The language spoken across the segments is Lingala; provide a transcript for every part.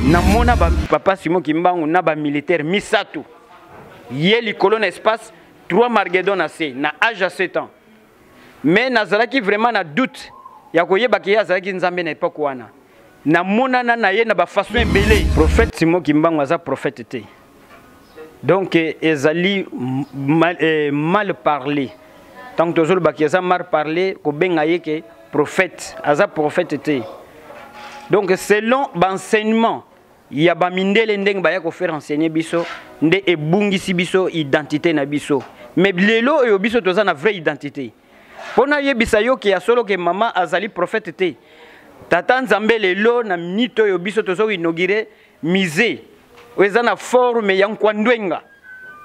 Namona ba papa Simon Kimbangu na ba militaire misato ye likolo na espace 3 Marguedon na se na age ya 7 ans, mais nazalaki vraiment na doute ya koyeba ke ye azalaki Nzambe na epoque wana. Namonana na ye na ba façon ebele. Prophète Simon Kimbangu aza prophète te, donc ezali mal parlé. Tant tozolobaki eza mal parlé kobenga ye ke prophète, aza prophète te. Donc selon ba enseignement ya ba mindele ndenge baya ko faire enseigner biso nde ebungisi biso identité na biso. Mais lelo oyo biso toza na vraie identité. Pona yebisa yo ke ya solo ke mama azali prophète te. Tata Nzambe lelo na minute oyo biso tozo inaugurer musée oyo eza na forme ya Nkwandwenga.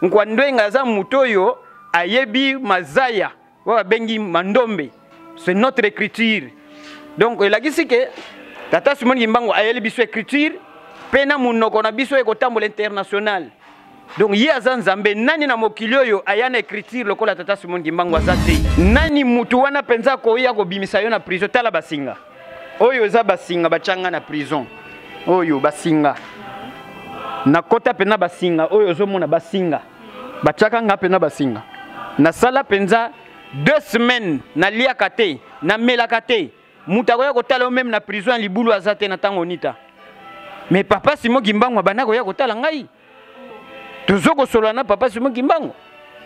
Nkwandwenga aza moto oyo ayebi mazaya oyo babengi mandombe, c'est notre écriture. Donc elakisi ke tata Simon Kimbangu ayeli biso écriture mpe na monoko na biso ekotambola international. Donc ye aza Nzambe. Nani na mokili oyo aya na écriture lokola tata Simon Kimbangu aza te? Nani mutu wana mpenza akoya kobimisa yo na prison? Tala basinga oyo eza basinga batianga na prison oyo, basinga nakota mpenza basinga oyo ozomona basinga batiaka nga mpenza basinga. Nasala mpenza 2 semaines naliaka te, namelaka te. Moto akoya kotala yo meme na prison ya libulu aza te na ntango nita. Mais papa Simon Kimbangu abanda koya kotala ngai. Tozo kosolola na papa Simon Kimbangu.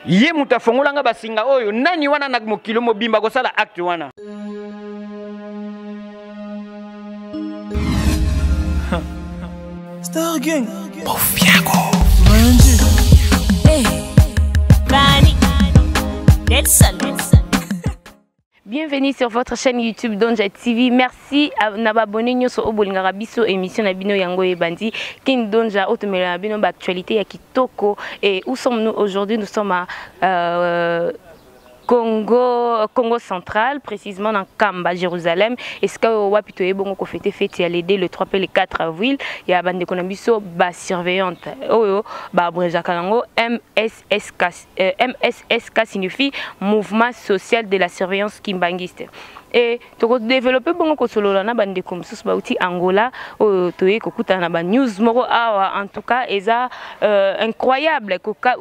Ye moto afongola nga basinga oyo. Nani wana na mokili mobimba kosala acte wana? Star Gang. Bofiago. Manji. Hey. Bani. Nelson. Bienvenue sur votre chaîne YouTube Dondja TV. Merci à na abonné nyoso oyo bolingaka biso émission na bino yango ebandi King Dondja otomela na bino ba actualité ya kitoko. Et où sommes-nous aujourd'hui? Nous sommes à Congo central, précisément dans Kamba, Jérusalem. Esika oyo wapi toye bongo ko fêter fête ya le 2, le 3 pe le 4 avril ya bande kona biso ba surveillante oyo ba abrégeaka yango MSSK. MSSK signifie Mouvement social de la surveillance kimbanguiste. Et toko développer bongo kosolola na bandeko mosusu bauti Angola oyo toye kokutana na ba news moko awa. En tout cas eza incroyable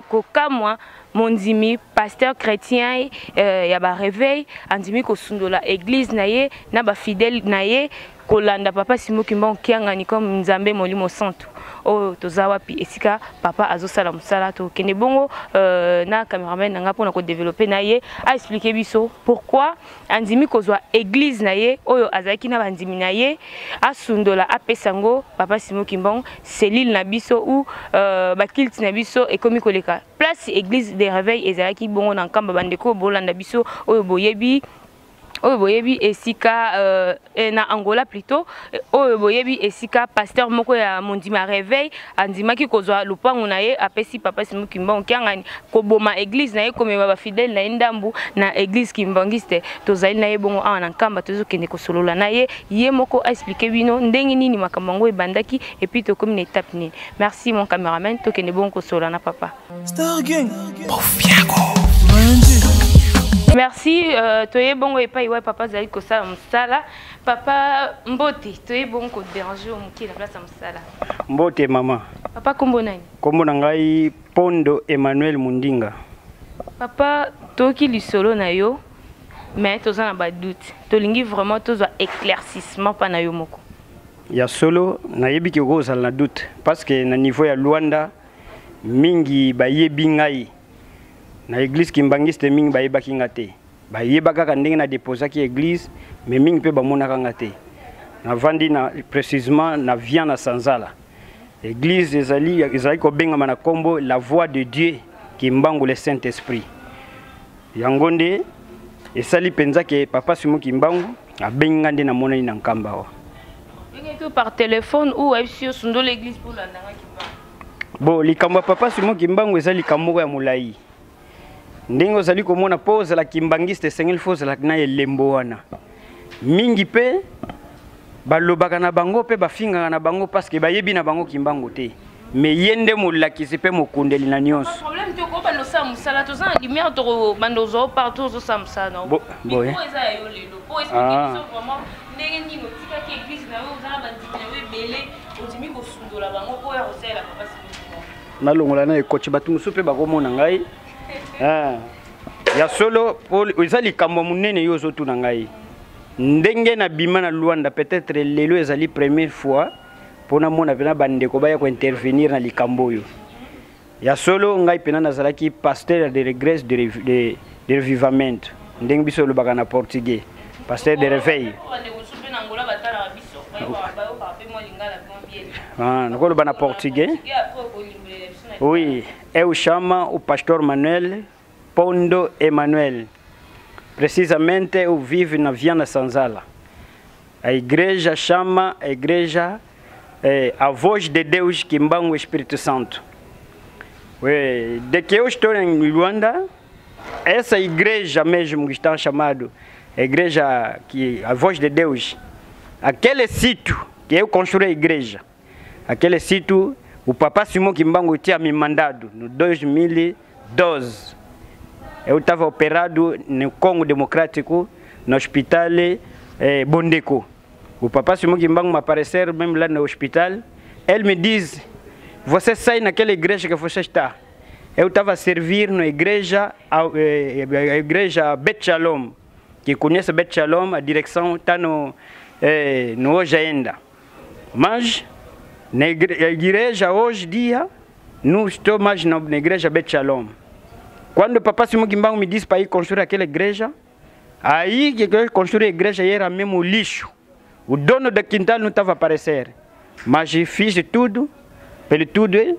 kokamwa mondimi pasteur chrétien ya ba réveil andimi kosundola église na ye na ba fidèle na ye kolanda papa Simon Kimbangu Kiangani comme Nzambe molimo santu. Oyo toza wapi esika papa azosala mosala tokende bongo na cameraman na nga mpona kodévelopper na ye a expliquer biso pourquoi andimi kozwa église na ye oyo azalaki na bandimi na ye asundola apesa yango papa Simon Kimbangu cellule na biso ou bakilte na biso ekomi koleka place église de réveil ezalaki bongo na Nkamba. Bandeko bolanda biso oyo boyebi, oyo boyebi esika na Angola plutôt, oyo boyebi esika pasteur moko ya mondima réveil andimaki kozwa lupangu na ye apesi papa Simon Kimbangu Kiangani koboma église na ye komema ba fidèle na ye ndambu na église kimbanguiste. Tozali na ye bongo awa na Nkamba, tozokende kosolola na ye, ye moko a expliquer bino ndenge nini makambo yango ebandaki et puis tokomi na étape nini. Merci mon cameraman, tokende bongo kosolola na papa. Star Gang. Bofiago. Manji. Merci, toye bongo epai wa papa zali kosala mosala. Papa Mbote, toye bongo ko déranger moke na place ya mosala. Mbote mama. Papa kombo nani? Kombo na ngai Pondo Emmanuel Mundinga. Papa, toki lisolo na yo, mais toza na ba doute. Tolingi vraiment tozwa éclaircissement pa na yo moko. Ya solo, nayebi ke okozala na doute parce que na niveau ya Luanda mingi bayebi ngai. Na église kimbanguiste mingi bayebaki nga te. Bayeba kaka ndenge na déposaki église, mais mingi pe bamonaka nga te. Navandi na précisément na Vian na Sanzala. Église ezali kobengama na kombo la voix de Dieu Kimbangu le Saint-Esprit. Yango nde esali penza ke papa Simon Kimbangu abengi nga nde namonani na Nkamba awa. Ndenge que par téléphone ou ayebisi yo sundola l'église pour landa nga Kimbangu. Bon, likambo ya papa Simon Kimbangu eza likambo moko ya molai. Ndenge ozali komona mpo ozala kimbanguiste esengeli fo ozala na elembo wana. Mingi pe balobaka na bango pe bafingaka na bango parce que bayebi na bango Kimbangu te. Mais ye nde molakisi pe mokundeli na nyonso. Pas problème te, okobanda osala mosala, toza na lumière, tokobanda ozwa partout, ozosala mosala na yo. Bo, bo, Micro eh. eza ya yo lelo. Po expliquer Ah. biso vraiment ndenge nini otikaki église na yo, oza na bandimi na yo ebele, ondimi kosunga. Osundola bango mpo ya kosalela papa Simon Kimbangu. Nalongola na ekoti, bato mosusu mpe bakomona ngai. Ah. Ya solo, eza likambo monene yo ozotuna ngai. Ndenge nabima na Luanda, peut-être lelo ezali première fois mpo namona mpena bandeko baya kointervenir na likambo oyo. Ya solo, ngai mpena nazalaki pasteur de regresse de revivamento, ndenge biso olobaka na portugais, pasteur de réveil. Ah, nakoloba na portugais. Oui, eu chamo o pastor Manuel Pondo Emanuel. Precisamente eu vivo na Viana Sanzala. A igreja chama a igreja a Voz de Deus Kimbangu Espírito Santo. Oui, de que eu estou em Luanda, essa igreja mesmo que está chamado a igreja que a Voz de Deus, aquele sítio que eu construí a igreja, aquele sítio o Papa Simon Kimbangu tinha me mandado no 2012. Eu estava operado no Congo Democrático, no hospital Bondeko. O Papa Simon Kimbangu m'aparecer mesmo lá no hospital. Ele me diz, você sai naquela igreja que você está. Eu estava a servir na igreja, a igreja Bet Shalom. Que conhece Bet Shalom, a direção está no hoje ainda. Mas na igreja hoje dia, não estou mais na igreja Bet Shalom. Quando o Papa Simon Kimbangu me disse para ir construir aquela igreja, aí que eu construí a igreja era mesmo lixo. O dono do quintal não estava a aparecer. Mas eu fiz de tudo, pelo tudo,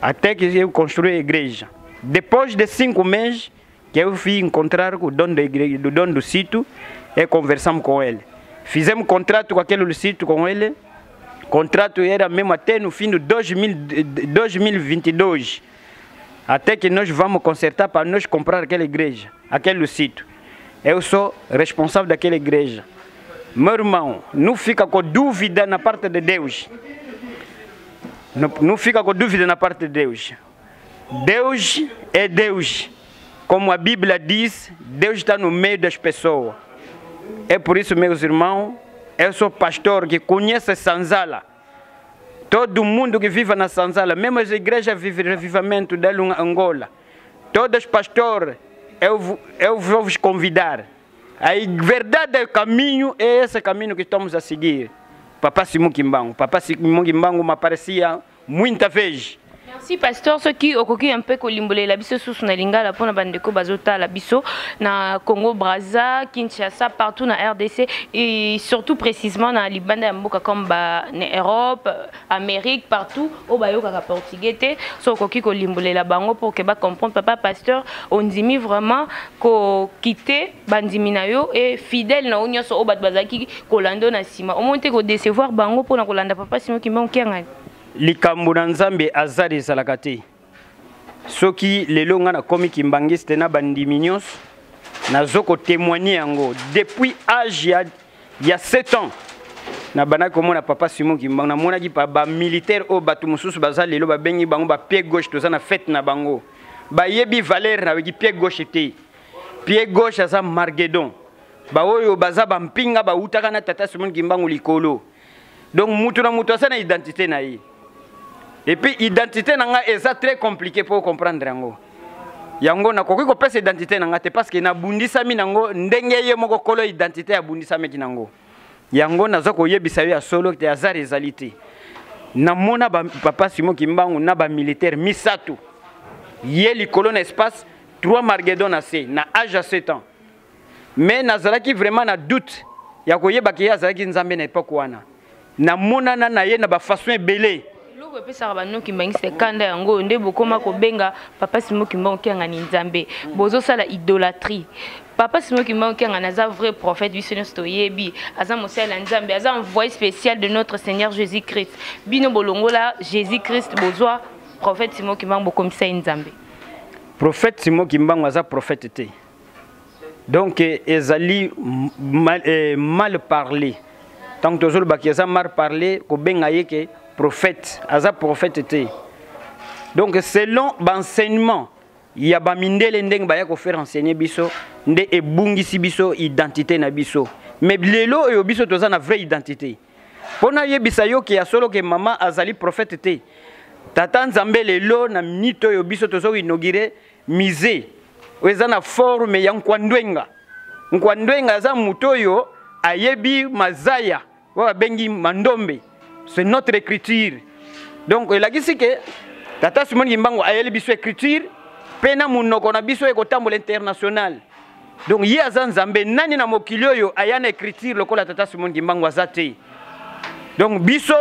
até que eu construí a igreja. Depois de 5 meses, que eu fui encontrar com o dono da igreja, do dono do sítio, e conversamos com ele. Fizemos contrato com aquele sítio com ele. Contrato era mesmo até no fim de 2022. Até que nós vamos consertar para nós comprar aquela igreja, aquele sítio. Eu sou responsável daquela igreja. Meu irmão, não fica com dúvida na parte de Deus. Não, não fica com dúvida na parte de Deus. Deus é Deus. Como a Bíblia diz, Deus está no meio das pessoas. É por isso, meus irmãos, eu sou pastor que conhece Sanzala. Todo mundo que vive na Sanzala, mesmo as igrejas vivem revivamento da Angola. Todos os pastores, eu vou vos convidar. A verdade é o caminho, é esse caminho que estamos a seguir. Papa Simon Kimbangu. Papa Simon Kimbangu me aparecia muita vez. Merci pasteur, soki okoki un peu kolimbolela biso susu na lingala pona bandeko bazotala biso na Congo Brazza, Kinshasa, partout na RDC et surtout précisément na libanda ya mboka comme ba na Europe, Amérique, partout o bayokaka portugais te. So okoki kolimbolela bango pour que ba comprendre. Papa pasteur, ondimi vraiment ko quitter bandimi na yo et fidèle na nyonso o bato bazalaki kolanda na sima. Omonte ko décevoir bango pona kolanda papa Simon Kimbangu Kiangani. Likambo na Nzambe azali ezalaka te. Soki lelo nga nakomi kimbangiste na bandimi nyonso, nazo kotémoigner yango depuis âge ya 7 ans. Na bandaki komona papa Simon Kimbangu, namonaki pa ba militaire oyo bato mosusu baza lelo babengi bango ba pied gauche, toza na fête na bango. Bayebi valeur na wiki pied gauche te. Pied gauche aza Marguedon. Ba oyo baza ba mpinga ba utaka na tata Simon Kimbangu likolo. Donc mutu na mutu aza na identité na ye. Et puis identité na nga eza très compliqué pour comprendre yango. Yango nakoki kopesa identité na nga te parce que nabundisami nango ndenge ye moko kolo identité abundisamaki nango. Yango naza koyebisa yo ya solo te hasard ezali te. Namona ba papa Simon Kimbangu na ba militaire misato. Ye likolo na espace 3 Marguedon na se na âge ya 7 ans. Mais nazalaki vraiment na doute ya koyeba ke ye azalaki Nzambe na époque wana. Namonana na ye na ba façon ebele. Eloko epesaka banoki mbangisi kanda yango nde bokoma kobenga papa Simon Kimbangu Kiangani Nzambe. Bozosala idolâtrie. Papa Simon Kimbangu Kiangani aza vrai prophète, biso nyonso toyebi, aza mosali ya Nzambe, aza envoyé spécial de notre Seigneur Jésus-Christ. Bino bolongola Jésus-Christ, bozwa prophète Simon Kimbangu bokomisa ye Nzambe. Prophète Simon Kimbangu aza prophète te. Donc ezali mal parlé. Tant que tozolobaki eza mal parlé, kobenga ye ke prophète, aza prophète te. Donc selon l'enseignement, il y a ba mindele ndenge baya ko faire enseigner biso nde ebungisi biso identité na biso. Mais lelo oyo biso toza na vraie identité. Mpo nayebisa yo ke ya solo ke mama azali prophète te. Tata Nzambe lelo na minute oyo biso tozo inaugurer musée oyo eza na forme ya Nkwandwenga. Nkwandwenga aza moto oyo ayebi mazaya oyo babengi mandombe, c'est notre écriture. Donc elakisi ke Tata Simon Kimbangu ayeli biso écriture mpe na monoko na biso ekotambola international. Donc ye aza Nzambe. Nani na mokili oyo aya na écriture lokola Tata Simon Kimbangu? Aza te. Donc biso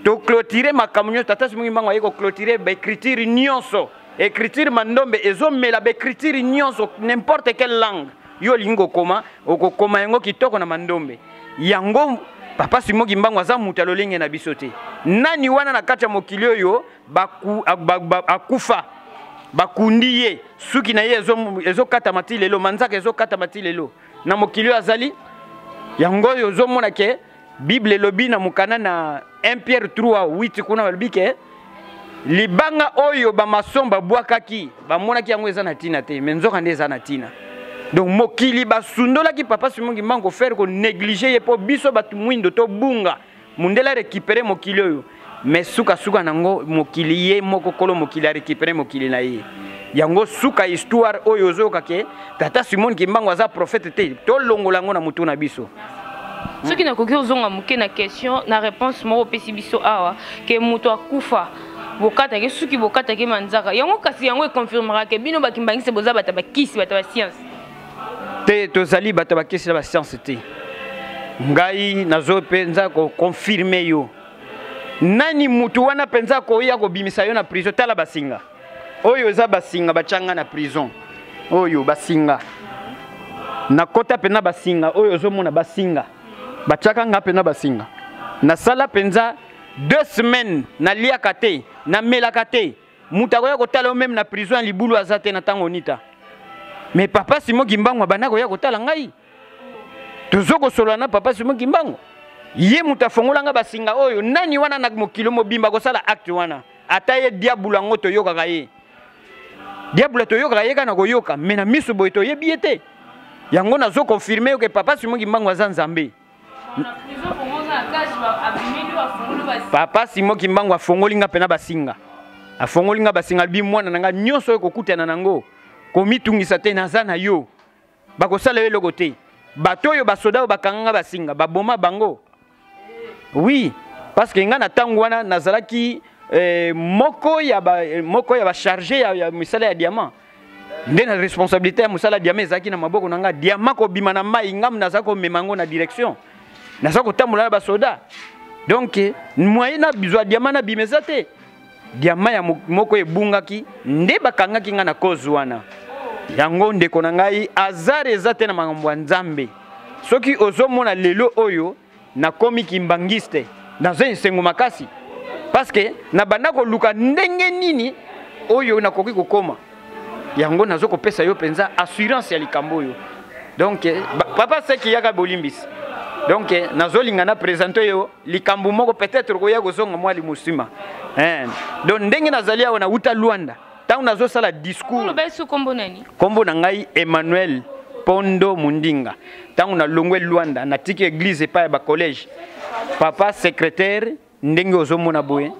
toclôturer makambo nyonso. Tata Simon Kimbangu aye koclôturer baécriture nyonso. Écriture mandombe ezomela baécriture nyonso, n'importe quelle langue yo olingi kokoma, okokoma yango kitoko na mandombe. Yango Papa Simon Kimbangu aza moto ya lolenge na biso te. Nani wana na kati ya mokili oyo akufa, bakundi ye, suki na ye ezokatama ti lelo, manzaka ezokatama ti lelo na mokili oyo azali? Yango oyo ozomona ke Bible elobi na mokanda na 1 Pierre 3 8 kuna, balobi ke libanga oyo bamason babwakaki, bamonaki yango eza na ntina te, me nzoka nde eza na ntina. Donc mokili basundolaki Papa Simon Kimbangu, faire ko négliger ye mpo biso bato mwindo tobunga, mundele arécupérer mokili oyo. Mais sukasuka nango, mokili ye moko kolo mokili arécupérer mokili na ye. Yango suka histoire oyo ozoyoka ke Tata Simon Kimbangu aza prophète te, tolongola yango na mutu na biso. Soki nakoki ozonga moke na question na réponse moko opesi biso awa ke moto akufa, bokataki suki, bokataki manzaka yango, kasi yango econfirmera ke bino bakimbangisi boza bato ya bakisi, bato ya bascience? Te, tozali bato ya bakisi na bascience te. Ngai nazo mpenza koconfirmer yo, nani mutu wana mpenza koya kobimisa yo na prison? Tala basinga oyo, eza basinga batyanga na prison. Oyo basinga nakota mpenza, basinga oyo ozomona, basinga batiaka nga mpenza basinga. Nasala mpenza 2 semaines naliaka te, namelaka te. Moto akoya kotala yo même na prison ya libulu aza te na ntango nita. Mais Papa Simon Kimbangu abanda koya kotala ngai. Tozo kosolola na Papa Simon Kimbangu, ye moto afongola nga basinga oyo. Nani wana na mokili mobimba kosala acte wana? Ata ye diabulu yango toyokaka ye, diabulu toyokaka ye kaka na koyoka, mais na miso boye toyebi ye te. Yango nazo confirmer yo ke Papa Simon Kimbangu aza Nzambe. Papa Simon Kimbangu afongoli nga mpena basinga, afongoli nga basinga, alobi: "Mwana na nga, nyonso oyo kokutana nango, komitungisa te, naza na yo, bakosala yo eloko te." Bato oyo, basoda oyo bakanga nga basinga, baboma bango. Oui, parce que nga na ntango wana nazalaki moko ya bachargé ya misala ya diamant. Nde na responsabilité ya mosala ya diamant ezalaki na maboko na nga. Diamant kobima na mai, ngamu naza komema yango na direction, naza kotambola na basoda. Donc moyen na bizwa diamant na bima eza te. Diamant ya moko ebungaki, nde bakangaki nga na cause wana. Yango ndeko na ngai, hasard eza te na makambo ya Nzambe. Soki ozomona lelo oyo nakomi kimbangiste, naza esengo makasi, parce que nabanda koluka ndenge nini oyo nakoki kokoma yango. Nazo kopesa yo mpenza assurance ya likambo oyo. Donc papa seki yaka bolimbisi. Donc nazolinga na présente yo likambo moko, peut-être koya kozonga mwa limusima, eh. Donc ndenge nazali awa, nauta Lwanda, ntango nazosala discours. Oloba esu kombo nani? Nkombo na ngai Emmanuel Pondo Mundinga. Ntango nalongwe Lwanda, natiki église epai ya bacollège, papa secrétaire. Ndenge ozomona boye,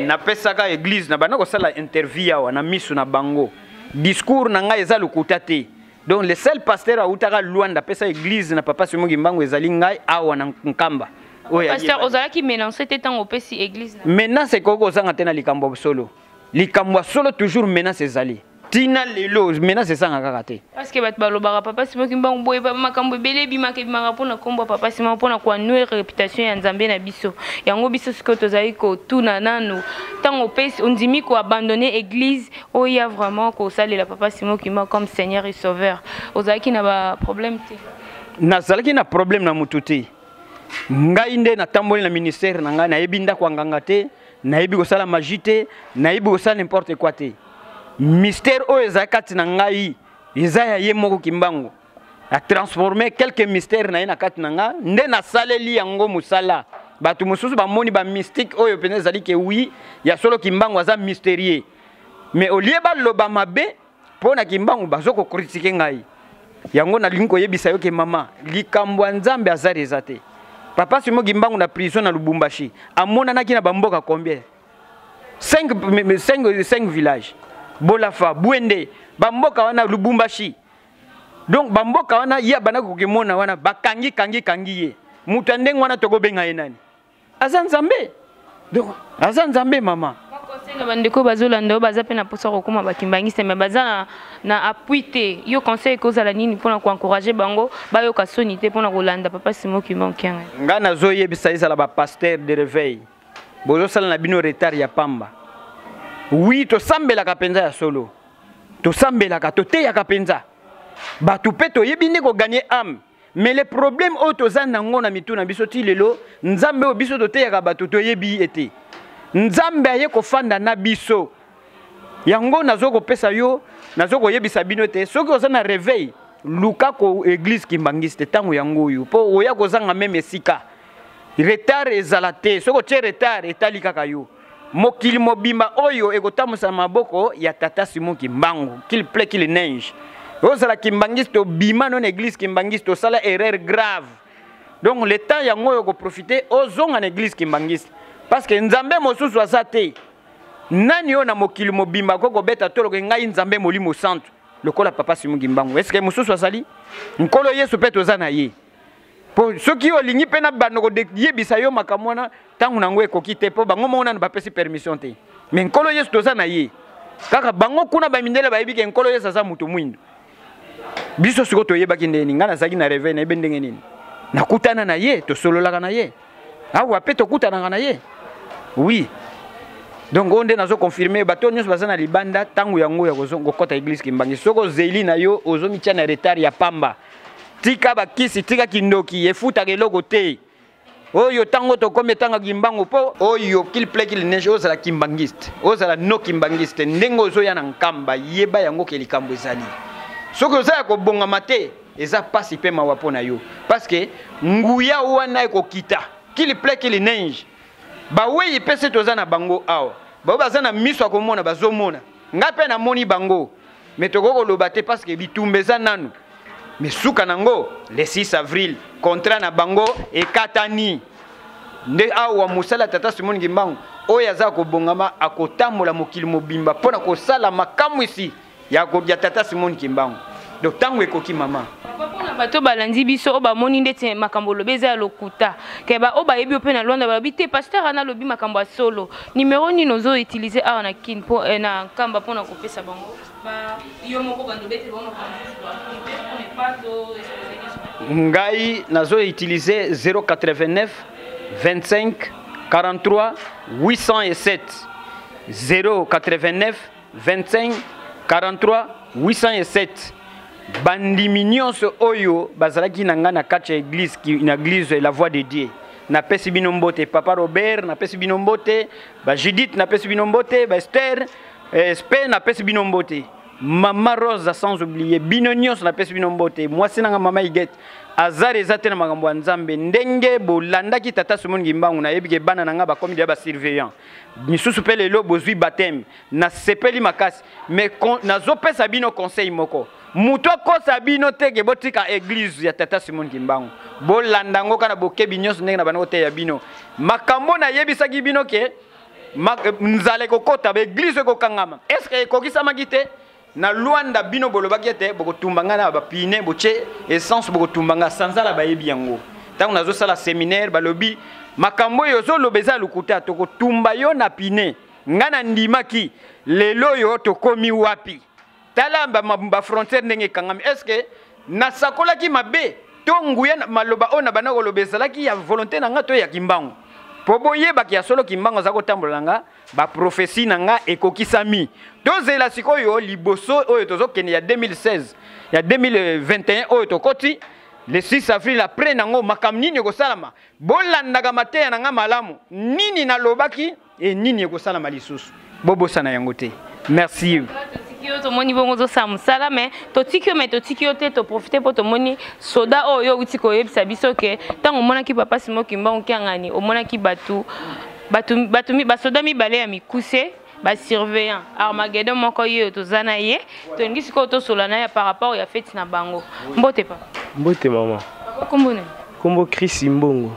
napesaka église na banda kosala interview awa na misu na bango. Discours na ngai eza lokuta te. Donc le seul pasteur autaka Lwanda apesa église na Papa Simon Kimbangu ezali ngai awa na Nkamba. Oyo pasteur, ozalaki menace te ntango opesi église na? Menace ekoki kozanga te na likambo ya solo. Likambo ya solo, toujours menace ezali. Ntina lelo menace ezanga kaka te. Parce que bato balobaka Papa Simon Kimbangu boye, makambo ebele ebimaka ebimaka mpona nkombo ya Papa Simon, mpona koanuer réputation ya Nzambe na biso. Yango biso sikoyo tozali kotuna nanu: ntango opesi, ondimi koabandonner église oyo ya vraiment kosalela Papa Simon Kimbangu comme Seigneur et Sauveur, ozalaki na baproblème te? Nazalaki na problème na motu te. Ngai nde natamboli na ministère na ngai. Nayebi ndako ya nganga te, nayebi kosala magie te, nayebi kosala n'importe quoi te. Mystère oyo ezali kati na ngai eza ya ye moko Kimbangu. Atransforme quelques mystères na ye na kati na nga, nde nasaleli yango mosala. Bato mosusu bamoni bamystique oyo mpenza ezali ke oui, ya solo Kimbangu aza mystérieux, mais au lieu baloba mabe mpo na Kimbangu, bazo kocritiquer ngai. Yango nalingi koyebisa yo ke mama, likambo ya Nzambe azali eza te. Papa Simon Kimbangu na prison na Lubumbashi amonanaki na bamboka combien? 5 5 5 villages. Bolafa, Bwende, bamboka wana Lubumbashi. Donc bamboka wana ye abandaki kokimona wana bakangi kangi kangi ye. Moto ya ndenge wana tokobenga ye nani? Aza Nzambe. Donc aza Nzambe mama. Conseil na bandeko bazolanda oyo baza mpe na mposa kokóma bakimbangiste me baza na, na appui te, yo conseil ekozala nini mpona koencourage bango bayoka soni te mpona kolanda papa Simon Kimbangu Kiangani? Ngai nazoyebisa ezala bapasteur de réveil, bozosala na bino retard ya pamba. Wi, tosambelaka mpenza ya solo, tosambelaka, toteyaka mpenza bato mpe toyebi nde koganye ame. Mais le problème oyo toza nango na mitu na biso ti lelo, Nzambe oyo biso toteyaka bato toyebi ye te. Nzambe aye kofanda na biso. Yango nazo kopesa yo, nazo koyebisa bino te, soki oza na réveil, luka ko église kimbangiste ntango yango oyo, mpo oya kozanga meme esika. Retard ezala te, soki otie retard etali kaka yo. Mokili mobimba oyo ekotambusa maboko ya tata Simon Kimbangu, qu'il plaît qu'il neige. Ozala kimbangiste, obima no na église kimbangiste, osala erreur grave. Donc le temps yango oyo koprofite ozonga na église kimbangiste, parce que Nzambe mosusu aza te. Nani oyo na mokili mobimba akoki kobeta toloke ngai Nzambe molimo santu lokola papa Simon Kimbangu? Est-ce que mosusu azali? Nkolo Yesu mpe toza na ye. Po soki olingi mpe na bando koyebisa yo makambo wana, ntango nango ekoki te, mpo bango moko nanu bapesi permission te. Me Nkolo Yesu toza na ye. Kaka bango kuna bamindele bayebi ke Nkolo Yesu aza moto mwindu. Biso sikoyo toyebaki ndenge nini? Ngai nazalaki na réveil, nayebi ndenge nini nakutana na ye, tosololaka na ye awa mpe tokutanaka na ye. Oui, donc oyo nde nazo confirme bato nyonso baza na libanda, ntango yango ya kokɔta église Kimbangi. Soki ozeli na yo, ozomitia na retard ya pamba. Tika bakisi, tika kindoki, efutaka eloko te. Oyo ntango tokomi etanga Kimbangu, mpo oyo qu'il plaît qu'il neige, ozala kimbangiste, ozala no kimbangiste, ndenge ozoya na Nkamba, yeba yango ke likambo ezali. Soki oza ya kobongama te, eza pasi mpe mawa mpo na yo, parce que nguya wana ekokita. Qu'il plaît qu'il neige, bawei mpe se toza na bango awa, bao baza na miso ya komona, bazomona. Ngai mpe namoni bango, me tokoki koloba te parce que bitumba eza nanu. Me suka nango le 6 avril, contrat na bango ekatani. Nde awa mosala tata Simon Kimbangu oyo aza kobongama, akotambola mokili mobimba mpo na kosala makamwisi ya, ya tata Simon Kimbangu. Donc ntango ekoki mama. Mpona bato balandi biso oyo bamoni ndeti makambo olobi eza ya lokuta, ke oyo bayebi yo mpe na Lwanda balobi te, pasteur ana alobi makambo ya solo, numero nini ozoutilize awa na Kin mpo na Nkamba mpona kopesa bango yo moko bando betele bango makambo mosusu? Ngai nazo utilize 089 25 43 807, 089 25 43 807. Bandimi nyonso oyo bazalaki na ngai na kati ya église, na église La Voix de Dieu, napesi bino mbote. Papa Robert, napesi bino mbote. Ba Judith, napesi bino mbote. Ba Esther spe, napesi bino mbote. Mama Rose, sans oublier bino nyonso, napesi bino mbote. Mwasi nanga mama Iget, azar eza te na makambo ya Nzambe. Ndenge bolandaki tata Simon Kimbangu, nayebi ke bana na nga bakomi deya basurveillant misusu mpe lelo bozwi baptême, nasepeli makasi. Mais nazopesa bino conseil moko: moto akosa bino te ke botika église ya tata Simon Kimbangu. Bolanda yango kaka na bokebi nyonso ndenge na banda koteya bino makambo. Nayebisaki bino ke nzala ekokota, baeglise ekokangama. Est-ce ekokisamaki te? Na Lwanda bino bolobaki ete bokotumba ngai na bapine, botie essence, bokotumba ngai sanzala. Bayebi yango. Ntango nazosala séminaire, balobi makambo oyo ozoloba eza lokuta, tokotumba yo na pine. Ngai nandimaki. Lelo oyo tokomi wapi? Tala bafrontière ndenge ekangami. Est ce que nasakolaki mabe to nguya? Maloba oyo na banda koloba ezalaki ya volonté na nga to ya Kimbangu? Mpo boyebaki ya solo, Kimbangu aza kotambola na nga, baprophétie na nga ekokisami. Tozela sikoyo liboso oyo tozokende ya 2016, ya 2021 oyo tokoti le 6 avril. Après nango makambo nini ekosalama? Bolandaka mateya na nga malamu, nini nalobaki e nini ekosalama lisusu, bobosana yango te. Merci. Totiki yo, tomoni bongo ozosala mosala, mais totiki yo, mais totiki yo te. Toprofite mpo tomoni soda oyo outi koyebisa biso ke ntango omonaki papa Simon Kimbangu Kiangani, omonaki bato bato bato basoda mibale ya mikuse, basurveillant Armageddon moko. Ye oyo toza na ye, tolingi sikoyo tosola na ye par rapport ya feti na bango. Mbote papa. Mbote mama. Papa, kombo nani? Kombo Chris Mbongo.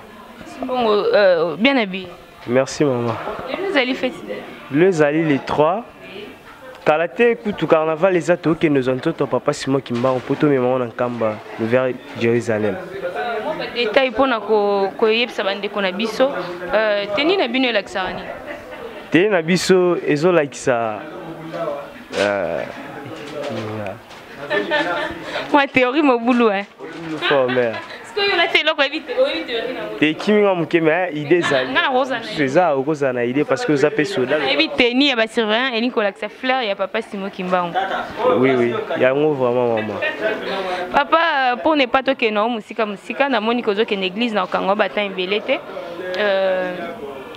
Mbongo euh, bien habillé. Merci maman. Lelo ezali fête. Lelo ezali le 3. Kala te kutu carnaval eza tokende ozwa nzoto ya papa Simon Kimbangu mpo tomema ngo na Nkamba le vers Jérusalem. Détail mpona koyebisa bandeko na biso euh, teni na bino elakisaka nini? Teni na biso ezolakisa euh, mwa théorie mobulu hein. Fort mère. Sikoyo olati eloko oyebi oyebi théorie nango. Te ekimi nga moke mais idée ezali. Nga nakozala na Eza okozala na idée parce que oza mpe soda. Oyebi tenue ya ba surveillant elingi kolakisa fleur ya papa Simon Kimbangu. Oui oui, yango vraiment maman. Papa euh, pour ne pas tokende na mosika mosika namoni kozokende église na okanga ba temps ebele te. Euh,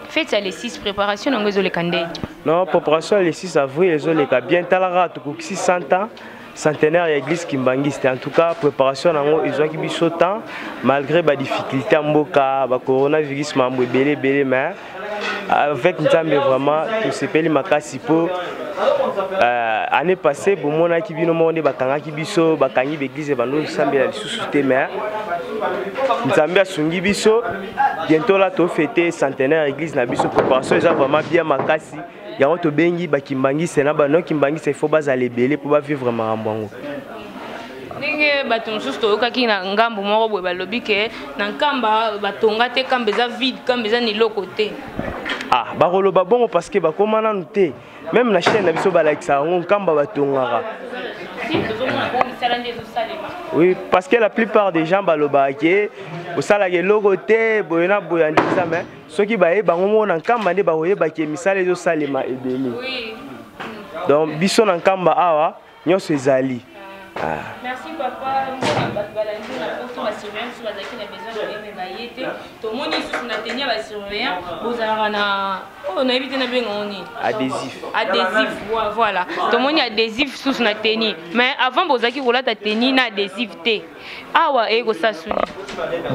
fête ya le 6 préparation nango ezoleka ndenge. Non, préparation ya le 6 avril ezoleka bien talaka tokokisi 100 ans centenaire ya église kimbanguiste. En tout cas préparation nango ezwaki biso temps malgré ba difficulté ya mboka ba coronavirus mambo ebele ebele, mais avec Nzambe vraiment tosepeli makasi po euh, année passée bomonaki bino moko nde bakangaki biso, bakangi baeglise bando osambela lisusu te, mais Nzambe asungi biso. Bientôt là tofete centenaire église na biso. Préparation eza vraiment bien makasi, yango tobengi bakimbangiste na bano kimbangiste, il faut bazala ebele mpo bavivre makambo yango. Ndenge bato mosusu toyokaki na ngambo moko boye balobi ke na Nkamba batonga te, Nkamba eza vide, Nkamba eza na eloko te. Ah, bakoloba bongo parce que bakóma nanu te. Même na chaîne na biso balakisaka yango, Nkamba batongaka. Tozomona bongo misala nde ezosalema. Oui, parce que la plupart des gens balobaka ke osalaka eloko te boye na boye andisa, mais soki bayeba yango moko na Nkamba nde bakoyebaki misala ezosalema ebele. Donc biso na Nkamba awa nyonso ezali. Ah. Merci papa. Mpona bato balandi na poto, basurveillant mosusu bazalaki na besoin koyebe baye te, tomoni lisusu na teni ya basurveillant bozalaka na oyo nayebi te nabenga ngo nini. Adhésif. Adhésif, voilà, tomoni adhésif susu na teni, mais avant bozalaki kolata teni na adhésif te. Awa eye kosala suni.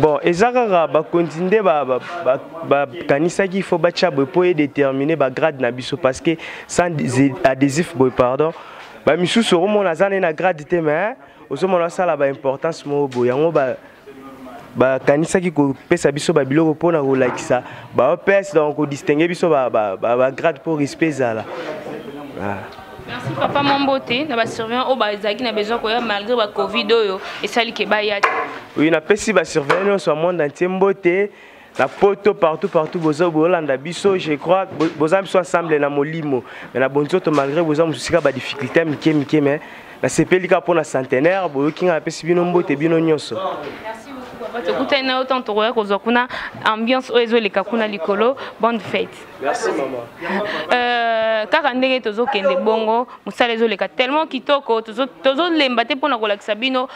Bon, eza kaka bakonzi nde bakanisaki il faut batya boye mpo edétermine bagrade na biso, parce que sans adhésif boye, pardon, bamisusu okomona aza nde na grade te, mais ozomona asala baimportance moko boye. Yango bakanisaki kopesa biso babiloko mpona kolakisa baops, donc kodistingue biso bagrade mpo respect ezala. Merci papa. Mambote na basurveillant oyo bazalaki na besoin koya malgré bacovid oyo esali ke baya te. Oui, napesi basurveillant nyonso ya monde entier mbote, na poto, partout partout boza bolanda biso. Je crois boza biso ensemble na molimo, mais na bonzoto malgré boza mosusu kaka badifficulté mike mike, mais nasepeli kaka mpona centenaire. Boyoki nga napesi bino mbote bino nyonso. Merci beaucoup papa, tokutani na yo ntango tokoya kozwa kuna ambiance oyo ezoleka kuna likolo. Bonne fête. Merci mama. Kaka ndenge tozokende bongo, mosala ezoleka tellement kitoko, tozolemba te mpona kolakisa bino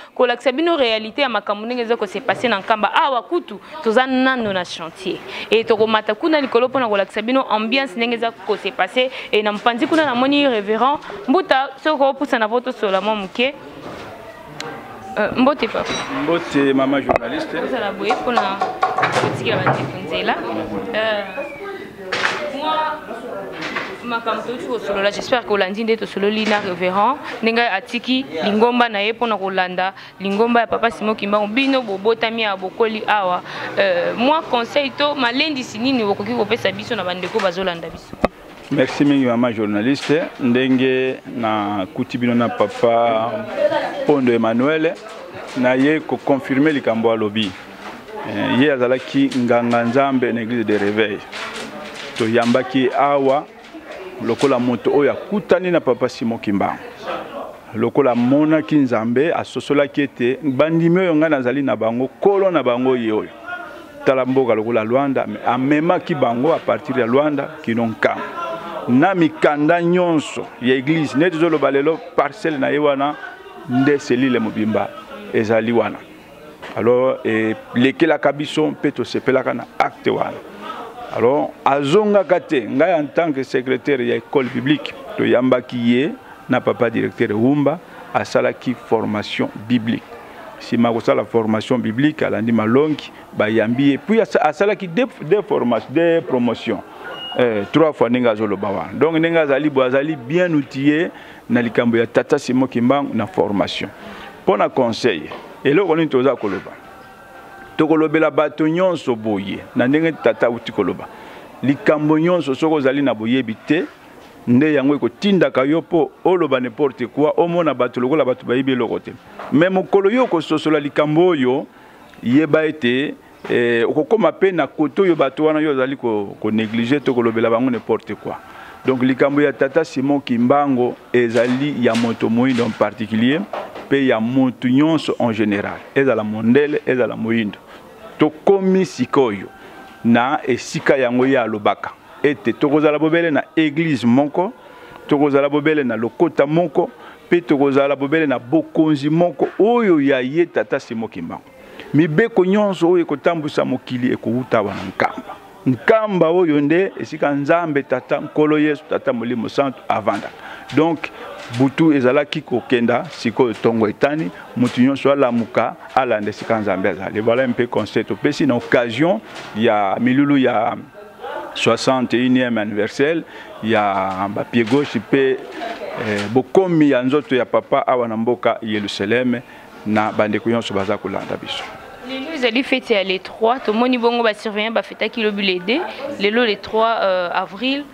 réalité ya makambo ndenge eza kose passer na Nkamba awa. Kutu toza nano na chantier e tokomata kuna likolo mpona kolakisa bino ambiance ndenge eza kose passer. E na mopanzi kuna namoni révérend Mbuta, soki opusana po tosola mwa moke. Mbote papa. Mbote mama journaliste. Ozala boye mpona kotikela bandeko nzela. Mwa makambo touti kosolola, j'espère ke olandi nde tosololi na révérend ndenge atiki lingomba na ye mpona kolanda lingomba ya papa Simon Kimbangu. Bino bobotami ya bokoli awa, mwa conseil to malendisi nini okoki kopesa biso na bandeko bazolanda biso? Merci mingi mama journaliste. Ndenge nakuti bino na papa Pondo Emmanuel, na ye koconfirme likambo alobi. Ye azalaki nganga nzambe na église de réveil. Toyambaki awa lokola moto oyo akutani na papa Simon Kimbangu, lokola amonaki Nzambe, asosolaki ete bandimi oyo ngai nazali na bango, kolo na bango ye oyo. Tala mboka lokola Lwanda, amemaki bango à partir ya Lwanda kino Nkamba na mikanda nyonso ya église. Neti tozoloba lelo, parcelle na ye wana nde selile mobimba ezali wana. Alors elekelaka biso mpe tosepelaka na acte wana. Alors azongaka te. Ngai en tant que secrétaire ya école biblique, toyambaki ye na papa directeur Wumba. Asalaki formation biblique. Nsima kosala formation biblique, alandi malongi, bayambi ye, puis asalaki deux formations, deux promotions, trois fois ndenge azoloba wana. Donc ndenge azali boye, azali bien outillé na likambo ya tata Simon Kimbangu na formation. Mpo na conseil, eloko nini toza koloba? Tokolobela bato nyonso boye na ndenge tata auti koloba. Likambo nyonso soki ozali na boyebi te, nde yango ekotindaka yo mpo oloba n'importe quoi, omona bato lokola bato bayebi eloko te. Mais mokolo yo okososola likambo oyo, yeba ete okokoma mpe na kote oyo bato wana yo ozali konégliger to kolobela bango n'importe quoi. Donc likambo ya tata Simon Kimbangu ezali ya moto moyindo en particulier mpe ya moto nyonso en général, ezala mondele ezala moyindo. Tokomi sikoyo na esika yango ye alobaka ete tokozala bobele na église moko, tokozala bobele na lokota moko, mpe tokozala bobele na bokonzi moko oyo ya ye tata Simon Kimbangu. Mibeko nyonso oyo ekotambwisa mokili ekowuta awa na Nkamba. Nkamba oyo nde esika Nzambe Tata, Nkolo Yesu, Tata Molimo Santu avandaka. Donc butu ezalaki kokenda, sikoyo tongo etani, moto nyonso alamuka alanda esika Nzambe azali. Voilà un peu conseil topesi na occasion ya milulu ya 61e anniversaire ya ba pied gauche pe bokomi ya nzoto ya papa awa na mboka Yerusalem na bandeko nyonso baza kolanda biso. Lelo ezali fête ya le 3, tomoni bongo ba surveillant ba fetaki lobi le 2, lelo le 3 avril,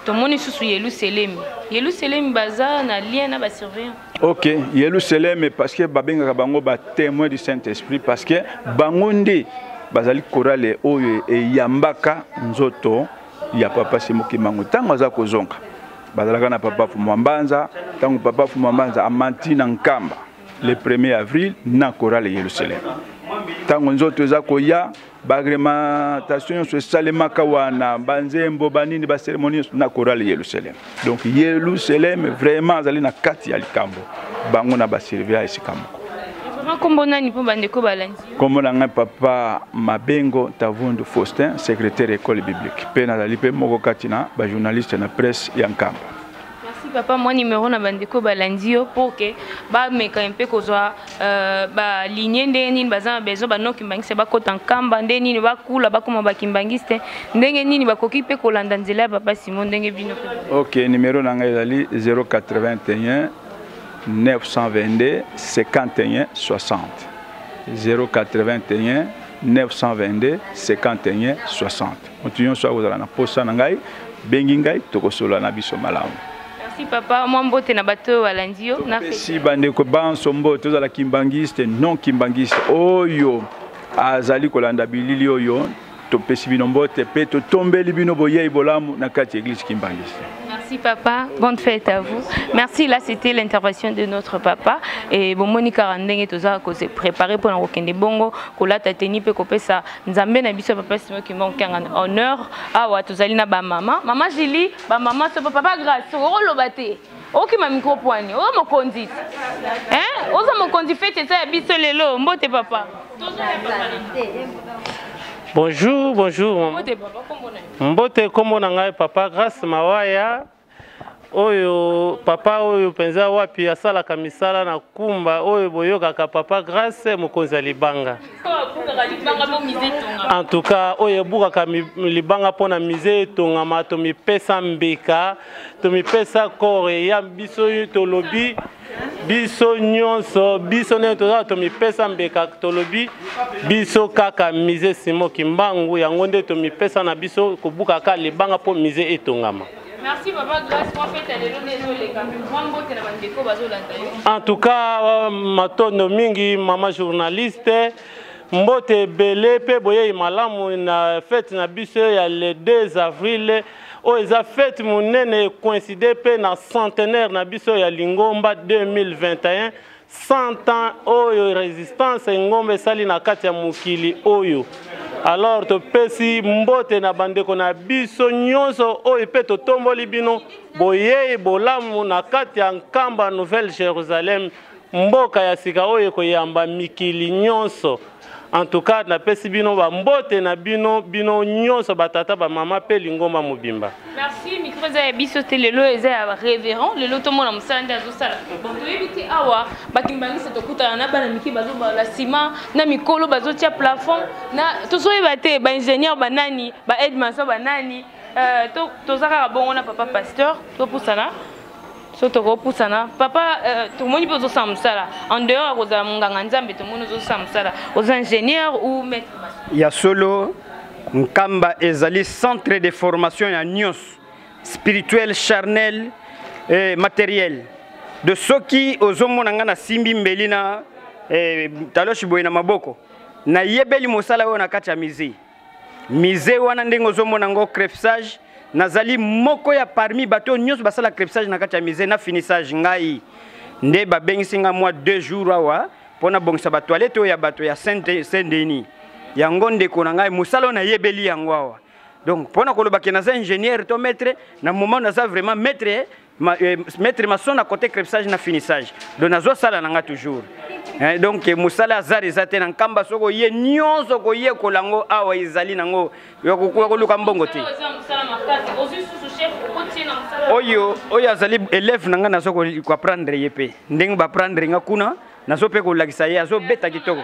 tomoni susu Yerusalem. Yerusalem baza na lien na ba surveillant. OK, Yerusalem parce que babengaka bango ba témoin du Saint-Esprit parce que bango nde bazali chorale oyo eyambaka nzoto ya papa Simon Kimbangu ntango aza kozonga. Bazalaka na papa Fumwa Mbanza, ntango papa Fumwa Mbanza amanti na Nkamba le 1er avril na chorale Yerusalem. Ntango nzoto eza koya, ba agrémentation nyonso esalemaka wana, ba nzembo, ba nini, ba cérémonie nyonso na chorale Yerusalem. Donc Yerusalem vraiment azali na kati ya likambo, bango na ba surveillant esika moko. Vraiment kombo nani mpo bandeko balandi? Kombo na ngai papa Mabengo Tavundu Faustin, secrétaire école biblique. Pe nazali pe moko kati na ba journaliste na presse ya Nkamba. Merci papa, moi numéro na bandeko balandi yo pour que ba meka un peu kozwa ba ligne ndenge nini baza na besoin ba non kimbangiste ba kota Nkamba ndenge nini ba kula ba koma ba kimbangiste ndenge nini ba koki pe kolanda nzela ya papa Simon ndenge bino pe. OK, numéro na ngai ezali 081 922 51 60. 081 922 51 60. Moto nyonso akozala na posa na ngai, bengi ngai, tokosolola na biso malamu. Merci papa, mwa mbote na bato oyo balandi yo, na Topesi bandeko banso mbote, tozala kimbangiste, non kimbangiste oyo azali kolanda bilili oyo, topesi bino mbote pe totombeli bino boyei bolamu na kati ya église kimbangiste. Merci papa, bonne fête à vous. Merci, là c'était l'intervention de notre papa. Et bon, Monica Randenge, toza ko se préparer pour kokende bongo, kolata teni pe kopesa Nzambe na biso papa Simon Kimbangu Kiangani honneur. Awa tozali na ba mama, mama Julie, ba mama so papa Grâce, okoloba te. Okima micro poani, oza mokonzi. Hein? Oza mokonzi fête eza ya biso lelo, mbote papa. Bonjour, bonjour. Mbote papa, kombo na yo? Mbote kombo na ngai papa Grâce Mawaya. Oyo papa oyo penza wapi asalaka misala na kumba oyo boyokaka papa Grâce mokonzi ya libanga. En tout cas oyo ebukaka libanga mpona musée etongama, tomipesa mbeka, tomipesa corps eya biso tolobi biso nyonso, biso ndenge tozala tomipesa mbeka, tolobi biso kaka musée Simon Kimbangu, yango nde tomipesa na biso kobukaka libanga mpo musée etongama. Merci papa Grâce, moi fête à lelo nde ezoleka. Mwa mbote na bandeko bazolanda yo. En tout cas, matondo mingi mama journaliste, mbote ebele pe boyei malamu na fête na biso ya le 2 avril. Oyo eza fête monene coïncide pe na centenaire na biso ya Lingomba 2021, 100 ans oyo résistance ngomba esali na kati ya mokili oyo. Alors topesi mbote na bandeko na biso nyonso oyo pe totomboli bino boyei bolamu na kati ya Nkamba Nouvelle Jérusalem, mboka ya sika oyo ekoyamba mikili nyonso. En tout cas, napesi bino ba mbote na bino, bino nyonso ba tata ba mama pe lingomba mobimba. Merci, micro eza ya biso te lelo eza ya révérend, lelo tomona mosala nde azosala. Bon, toyebi te awa ba kimbangisa tokutana na bana mike bazobala ciment, na mikolo bazotia plafond, na tozoyeba te ba ingénieur ba nani, ba aide maçon ba nani. Toza kaka bongo na papa pasteur, topusana. So tokopusana papa, tomoni mpe ozosala mosala en dehors ya kozala monganga Nzambe. Tomoni ozosala mosala, oza ingénieur ou maître maçon? Ya solo, Nkamba ezali centre de formation ya nyonso, spirituel, charnel et matériel. De soki ozomona nga nasimbi mbeli na taloshi boye na maboko, nayebeli mosala oyo na kati ya musée. Musée wana, ndenge ozomona ngo, crépissage, nazali moko ya parmi bato oyo nyonso basala crépissage na kati ya musée na finissage. Ngai nde babengisi nga mwa 2 jours awa mpo nabongisa batoilette oyo ya bato ya Saint Denis. Yango, ndeko na ngai, mosala oyo nayebeli yango awa. Donc mpo na koloba ke naza ingénieur to maître, na moment naza vraiment maître, maître maçon na côté crépissage na finissage. Donc nazosala na nga toujours. Donc mosala hasard eza te na Nkamba. Soki oye, nyonso koyekola yango awa ezali nango ya koluka mbongo te. Eza mosala makasi. Ozwi susu chef, okotie na mosala. Oyo azali élève na ngai, nazo koapprendre ye mpe ndenge baapprendre nga kuna. Nazo mpe kolakisa ye, azobeta kitoko.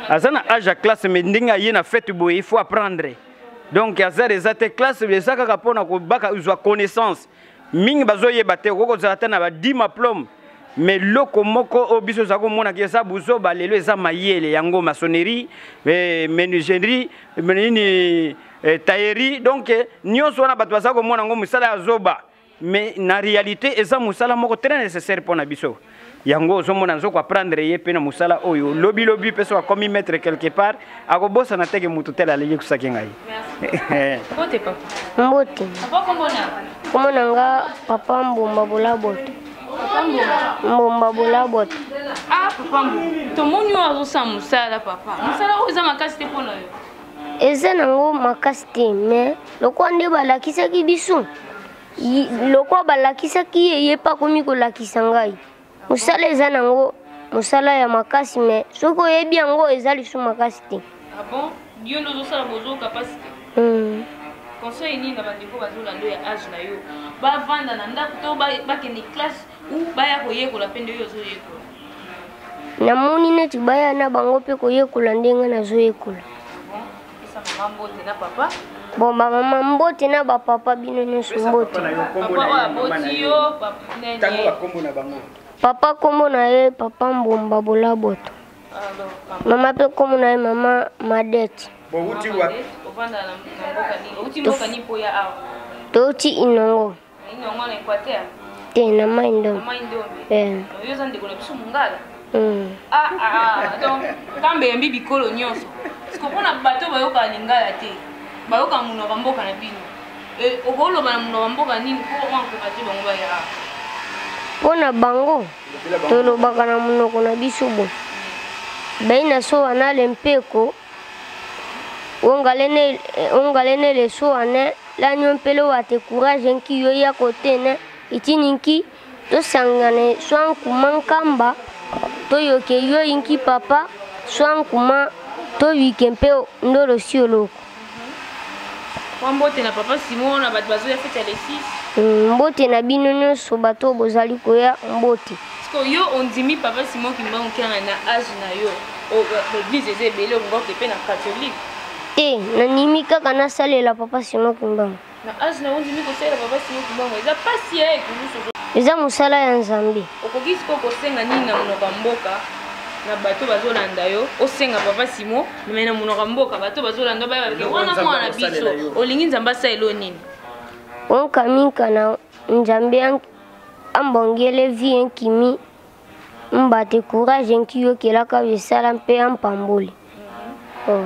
Aza na age ya classe, mais ndenge aye na fête boye, il faut apprendre. Donc hasard eza te. Classe eza kaka mpona kobaka zwa connaissance. Mingi bazoyeba te, okoki kozala te na ba 10 diplôme, mais loko moko oyo biso oza komonaka eza buzoba, lelo eza mayele. Yango maçonnerie, menuiserie, nini, taillerie. Donc nyonso wana bato baza komona yango mosala ya zoba, mais na réalité eza mosala moko très nécessaire mpo na biso. Yango ozomona nzo koapprendre ye mpe na mosala oyo. Lobilobi mpe so akomi maître quelque part, akobosana teke motu tel alingi kusaki ngai. Mbote, papa. Mbote. Papa, kombo na? Kombo na nga Papa Mbomba Bolaboto. Mbomba Bolaboto. Ah, papa Mbomba, tomoni oyo azosala mosala. Papa, mosala oyo eza makasi te mpo na yo? Eza nango makasi te, mais lokola nde balakisaki biso, lokola balakisaki ye, ye mpe akomi kolakisa ngai. Mosala eza nango mosala ya makasi, mais soki oyebi yango, eza lisu makasi te. Ah bon? Yo nde ozosala, bozoyoka mpasi te? Conseil nini na bandeko bazolanda oyo ya age na yo, bavanda na ndako to bakende classe ou baya koyekola mpe nde oyo ozoyekola? Namoni neti baya na bango mpe koyekola ndenge nazoyekola. Bon, pesa mama mbote na papa. Bon, bamama mbote, na bapapa bino nyonso mbote. Papa oyo aboti yo, nene? Ntango bakombo na bango. Papa, nkombo na ye Papa Mbomba Bolaboto. Alors, mama? Mama mpe nkombo na ye Mama Madete. Bowuti wapi? Ovanda na mboka nini? Outi mboka nini mpo ya awa? Touti Inongo. Inongo na Équateur? Te, na Mai Ndombe. Mai Ndombe. Eh. Yo oza ndeko na biso mongala. Mm. Ah, donc kambe yambi bikolo nyonso. Siko mpona bato bayokaka lingala te, bayoka monoko ya mboka na bino, okoloba na monoko ya mboka nini mpo encourage bango baya awa? Mpo na bango, tolobaka na monoko na biso. Bo bai na so wana le mpeko ongalene le so wana lanyo mpele wate courage nki yo ya kote ne itini nki tosangane swa nkuma Nkamba, toyoke yo nki papa swa nkuma, toyike mpe ndolo si oloko. Mwa mbote na papa Simon, na bato bazoya fête ya le 6. Mbote na bino nyonso bato oyo bozali koya, mbote. Parce que yo ondimi papa Simon Kimbangu Kiangani na age na yo, église eza ebele, okoki mpe na catholique. Te, nandimi kaka nasalela papa Simon Kimbangu. Na age na yo, ondimi kosalela papa Simon Kimbangu, eza pasi ya ekulusu. Eza mosala ya Nzambe. Okoki sikoyo kosenga nini na monoko ya mboka na bato bazolanda yo? Osenga papa Simon me na monoko ya mboka, bato bazolanda yo bayeba ke wana mwana biso. Olingi Nzambe asalela yo nini? Onkaminka na Nzambe ambongele vie nkimi mbate courage nki yokelaka bisala mpe ampamboli, oh.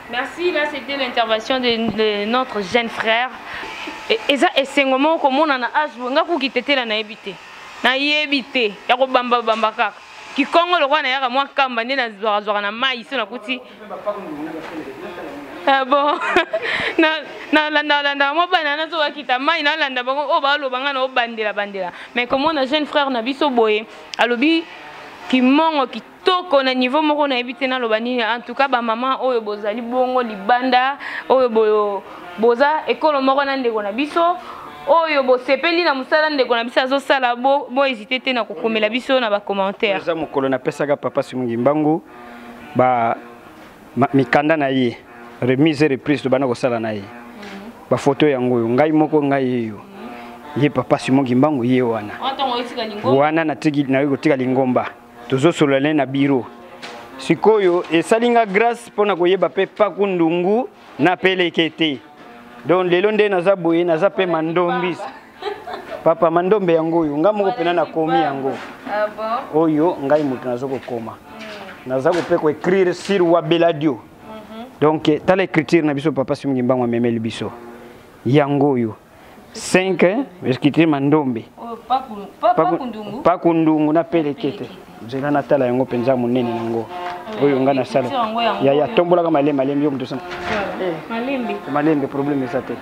Merci, là c'était l'intervention de notre jeune frère. Eza esengo moko komona na age boye. Nga kuki tetela nayebi te. Nayebi te ya kobamba-bamba kaka. Kikongo lokola nayaka mwa kamba nde nazwakazwaka na mai so nakuti. Ah bon, nalandaka mwa bana nazokakita mai, nalanda bango oyo baloba nga na obandela bandela. Mais komona jeune frère na biso boye alobi kimongo kitoko na niveau moko, nayebi te naloba nini. En tout cas, bamama oyo bozali bongo libanda, oyo boyo boza ekolo moko na ndeko na biso, oyo bosepeli na mosala ndeko na biso azosala, bo bohésite te na kokomela biso na bacommentaire. Eza mokolo napesaka papa Simon Kimbangu ba mikanda na ye, remise et reprise, tobanda kosala na ye. Bafoto yango oyo, ngai moko, ngai eyo. Ye papa Simon Kimbangu ye wana. Wana natiki nayoki kotika lingomba. Tozosolola naye na bureau. Sikoyo esali nga grâce mpo na koyeba mpe Paku Ndungu na peleke te. Donc lelo nde naza boye naza mpe mandombisa. Papa mandombe yango oyo nga moko mpena nakomi yango. Ah bon? Oyo ngai moto nazo kokoma. Naza ko mpe koécrire sur Wabeladio. Donc tala écriture na biso papa Simon Kimbangu amemeli biso. Yango oyo. 5 écriture mandombe. Oyo Paku Ndungu. Paku Ndungu na pelekete. Nzela natala yango mpenza monene nango. Oyo nga nasala. Ya ya tombolaka malembe malembe yo moto sana. Malembe. Malembe problème eza te.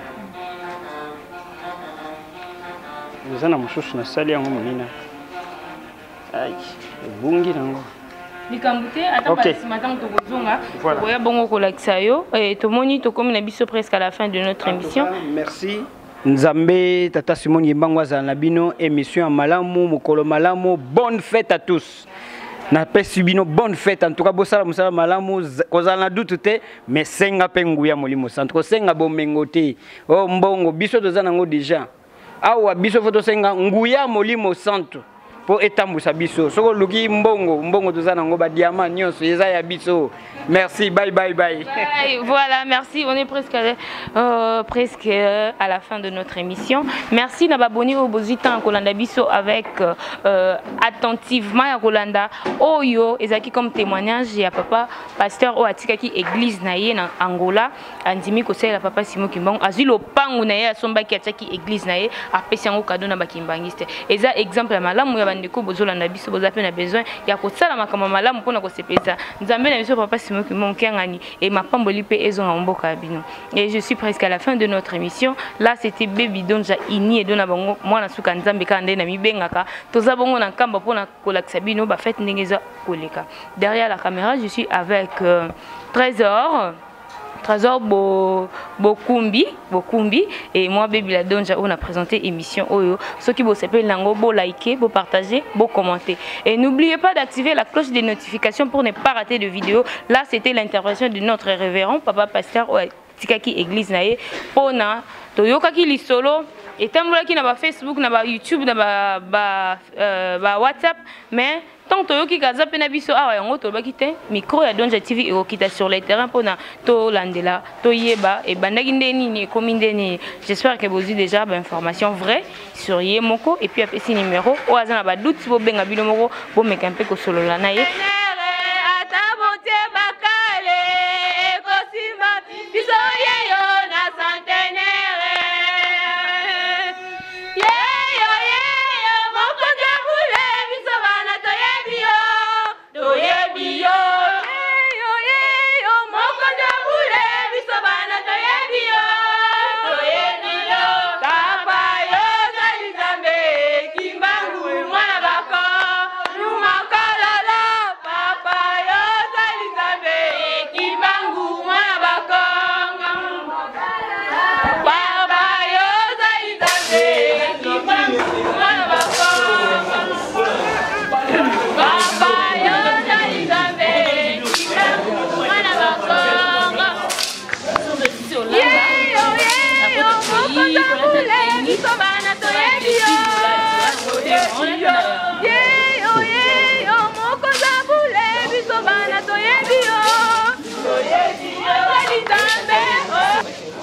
Eza na mosusu nasali yango monene. Ai, ebungi nango. Likambo te ata Ok. mbala nsima ntango tokozonga Voilà. tokoya bongo kolakisa yo. Tomoni tokomi na biso presque à la fin de notre émission. Merci. Nzambe tata Simon Kimbangu azala na bino émission ya malamu mokolo malamu bonne fête à tous. Napesi bino bonne fête en tout cas bosala mosala malamu kozala na doute te mais senga mpe nguya molimo santo kosenga bomengo te o mbongo biso toza nango déjà awa biso fo tosenga nguya molimo santo mpo etambwisa biso soki oluki mbongo mbongo toza nango ba diamant nyonso eza ya biso. Merci, bye bye bye. Bye. Voilà, merci. On est presque à la fin de notre émission. Merci na baboni oyo bozwi temps ya kolanda biso avec attentivement ya kolanda oyo ezalaki comme témoignage ya papa pasteur oyo atikaki église na ye na Angola, andimi kosalela papa Simon Kimbangu, azwi lopangu na ye asombaki atiaki église na ye, apesi yango cadeau na bakimbangiste. Eza exemple ya malamu ya bandeko bozolanda biso, boza pe na besoin ya kosala makambo malamu mpona kosepelisa Nzambe na biso papa Simon Kimbangu kiangani et mapamboli pe ezonga mboka ya bino. Et je suis presque à la fin de notre émission. Là c'était Baby Donja Ini et Dona Bango mwana suka Nzambe ka nde na mibengaka. Toza bongo na nkamba mpona kolakisa bino ba fête ndenge eza koleka. Derrière la caméra, je suis avec Trésor. Trésor Bokumbi, Bokumbi et moi Baby la Donja on a présenté émission oyo. Ceux qui bo sepel nango bo liker, bo partager, bo commenter. Et n'oubliez pas d'activer la cloche des notifications pour ne pas rater de vidéos. Là c'était l'intervention de notre révérend papa pasteur oyo tikaki église na ye pona toyokaki lisolo etambolaki na ba Facebook, na ba YouTube, na ba WhatsApp, mais tant toyoki kaza pe na biso awa yango tolobaki te micro ya Donja TV ekokita sur le terrain mpona tolandela toyeba ebandaki nde nini ekomi nde nini. J'espère que bozwi déjà ba information vraie sur ye moko et puis apesi numéro oyo aza na ba doute bobenga bino moko bomeka mpe kosolola na ye.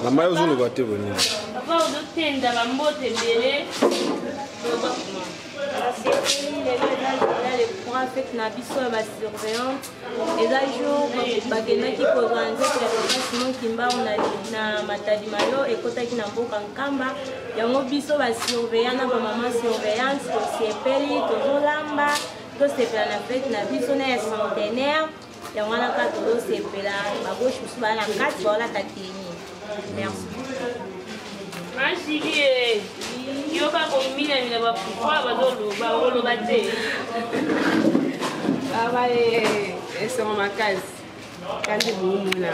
Mama yo ozoloba te boni? Papa ozotenda bambote ebele. Nasepeli lelo eza journée le point fête na biso ya basurveillante. Eza jour bakendaki kozwa nzoto ya papa Simon Kimbangu na Matadi Malo ekotaki na mboka Nkamba. Yango biso basurveillant na bamama surveillante tosepeli, tozolamba, tosepela na fête na biso na ya centenaire. Yango wana kaka tozosepela, bagauche mosusu baa na kati baolata tenue. Merci. Ma Julie, yo bakomina mina bapupa bazoloba, oloba te. Baba, esengo makasi. Kandi bomona.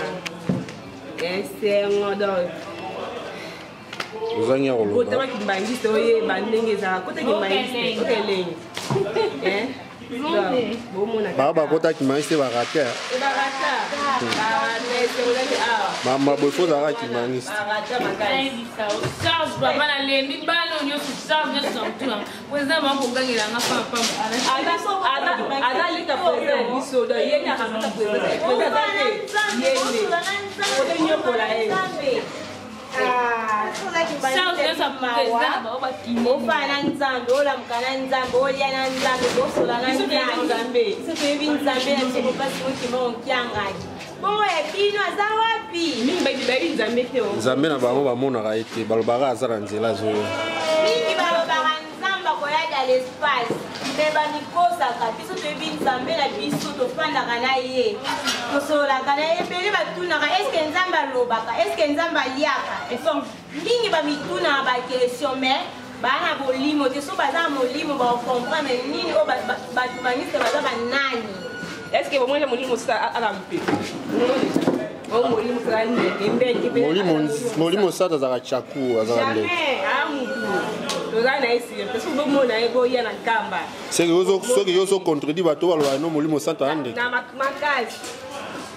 Esengo donc. Ozangi ya koloba. Botama kimbangiste oyeba ndenge ezalaka. Kota kimbangiste, okelenge. Hein? Donc, bomona Ba bakota kimbangiste ba rater. E ba rater. Mama boye fo ozalaka kimbanguiste. Charge papa nalembi bana oyo nyonso charge nyonso na motuna po eza mama kogangela nga pamba Aza leka président ya biso, donc ye nde akakata président. Président aza te, ye nde otonyokola ye. Ofana na Nzambe, olamuka na Nzambe, olia na Nzambe, bosola na Nzambe. Biso toyebi Nzambe na biso Papa Simon Kimbangu Kiangani. Bongo ya bino aza wapi? Mingi bayebi Nzambe te. Nzambe na bango bamonaka ye te, balobaka aza na nzela azoya. Mingi balobaka Nzambe akoya dans l'espace, mais bamikosaka. Biso toyebi Nzambe na biso, tofandaka na ye, tosololaka na ye. Ebele batunaka eske Nzambe alobaka, eske Nzambe aliaka? Donc mingi bamitunaka baquestion, mais baa na bolimo te. So baza na molimo, bakocomprendre nini oyo bato bangiste baza banani. Est ce que bomoni molimo mosusu ala mpepe? Molimo mosusu ala ndeke ndeke. Molimo mosantu azalaka chaku, azalaka ndeke? Jamais, aa mutu toza na ye sire parce que bomona ye boya na Nkamba. Soki yo ozocontredit bato balobaka no molimo santu aya ndeke. Na makasi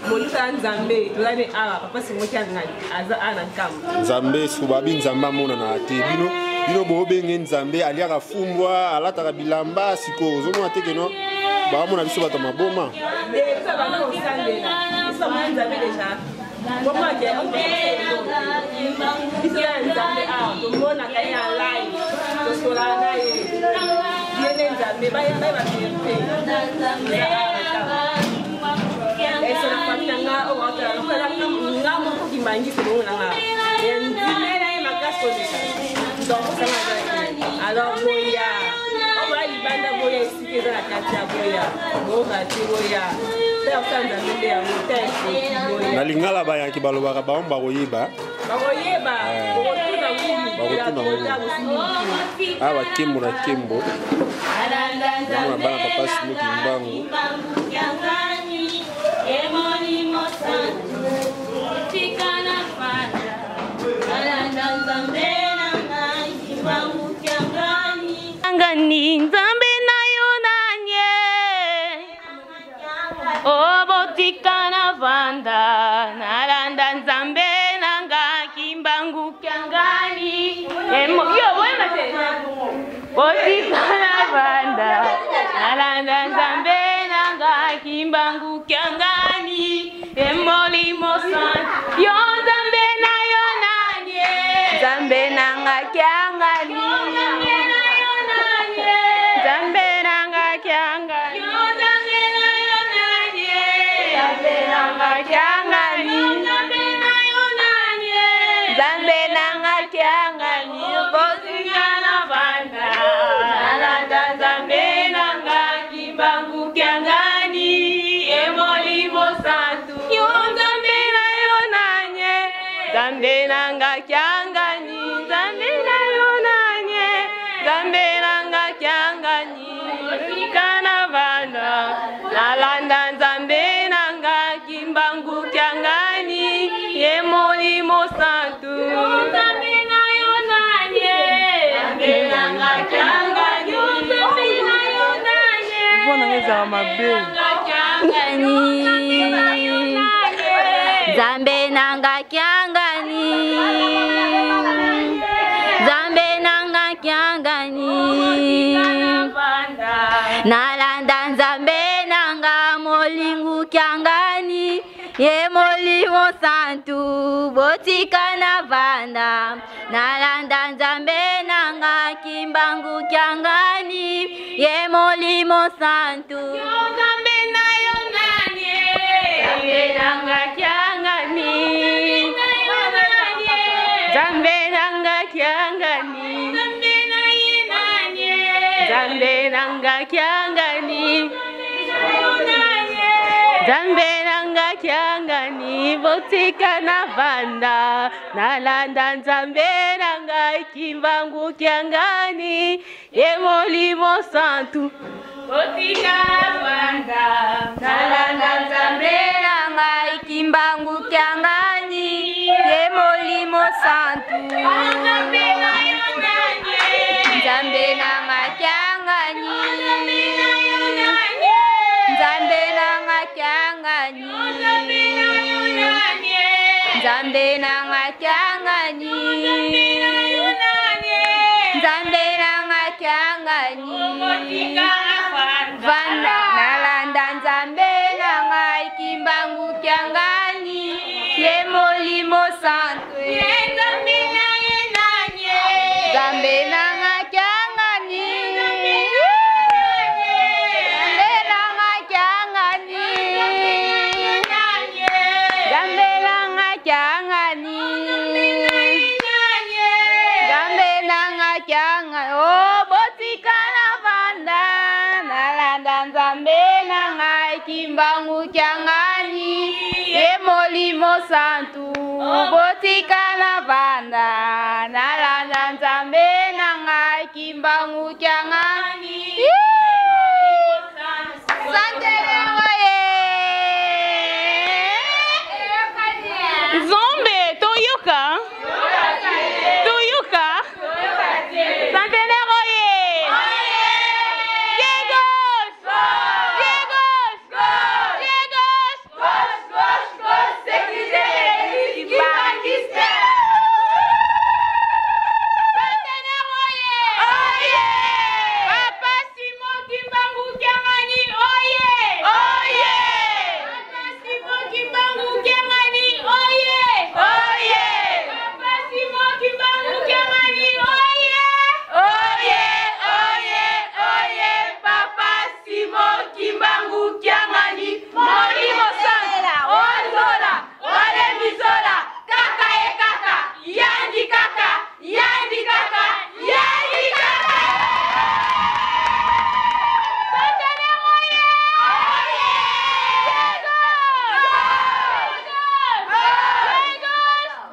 molimo aza Nzambe, toza ne awa. Papa Simon Kiangani aza awa na Nkamba. Nzambe soki babi Nzambe amonanaka te, bino bino boobenge Nzambe aliaka fumbwa, alataka bilamba. Sikoyo ozomona te keno baamona biso bato ya maboma. Biso bana kosambela, biso bamona Nzambe deja. Bomake biso ya Nzambe awa, tomonaka ye na live, tosolaka na ye. Ye nde Nzambe, baya baverité. Eso na famille na nga oyo baotala nga moko kimbangisi bongo na nga ya ndimela ye makasi koleka. Donc osanga alors boya oboya libanda, boya esika eza na kati ya boya boyoka te, boya te osala Nzambe nde yango te ekoki boya. Na lingala bayanki balobaka bango bakoyeba. Bakoyeba, bokotuna ngulu. Bakotuna ngulu. Awa kembo na kembo, namona bana Papa Simon Kimbangu. Ngani Nzambe na yo nanye obotika na vanda, nalanda Nzambe nanga Kimbangu Kiangani. Yo boyeba te, botika na vanda, nalanda Nzambe nanga Kimbangu Kiangani emolimo santu. Yo Nzambe na yo nanye? Nzambe nanga Kiangani, Nzambe nanga Kiangani, Nzambe nanga Kiangani, Nzambe nanga Kiangani. Bozinga na vanda, nalanda Nzambe nanga Kimbangu Kiangani emolimo santu. Yo Nzambe na yo nanye? Nzambe nanga Kiangani, Nzambe na yo nanye? Nzambe nanga Kiangani. Bozinga na vanda, nalanda Nzambe nanga Kimbangu Kiangani ye molimo santu. Nzambe na yo nanye? Nzambe nanga Kiangani, Nzambe na yo nanye? Mpo nanga ezalaka mabe. Nzambe nanga Kiangani, Nzambe nanga Kiangani, nalanda Nzambe nanga molingu Kiangani ye molimo santu. Botika na vanda, nalanda Nzambe nanga Kimbangu Kiangani ye molimo santu. Nzambe na yo nanye? Nzambe nanga Kiangani, Nzambe nanga Kiangani, Nzambe nanga Kiangani, Nzambe nanga Kiangani. Botika na vanda, nalanda Nzambe nanga Kimbangu Kiangani ye molimo santu. Botika na vanda, nalanda Nzambe na ngai Kimbangu Kiangani ye molimo santu. Nzambe na yo nanye? Nzambe nanga Kiangani, Nzambe nanga Kiangani. Nzambe nanga kiangani. Nzambe nanga kiangani. Vanda nalanda Nzambe nanga Kimbangu kiangani. Ye molimo santu. Nzambe nanga kiangani. Nzambe nanga kiangani. Nzambe nanga kiangani. Nzambe nanga kiangani. Oh, botika na vanda nalanda Nzambe na ngai Kimbangu kiangani. Ye molimo santu. Botika na vanda nalanda Nzambe na ngai Kimbangu kiangani. Santelewa ye. Nzambe toyoka toyoka Centenaire oye. Pied gauche, pied gauche, pied gauche. Centenaire oye. Papa Simon Kimbangu Kiangani oye. Papa Simon Kimbangu Kiangani oye. Papa Simon Kimbangu Kiangani oye. Oye, oye, oye, Papa Simon Kimbangu Kiangani, Molimo Santu, Ozola, Olemizola, kaka e kaka, yandi kaka, yandi kaka, yandi kaka. Centenaire oye. Pied gauche,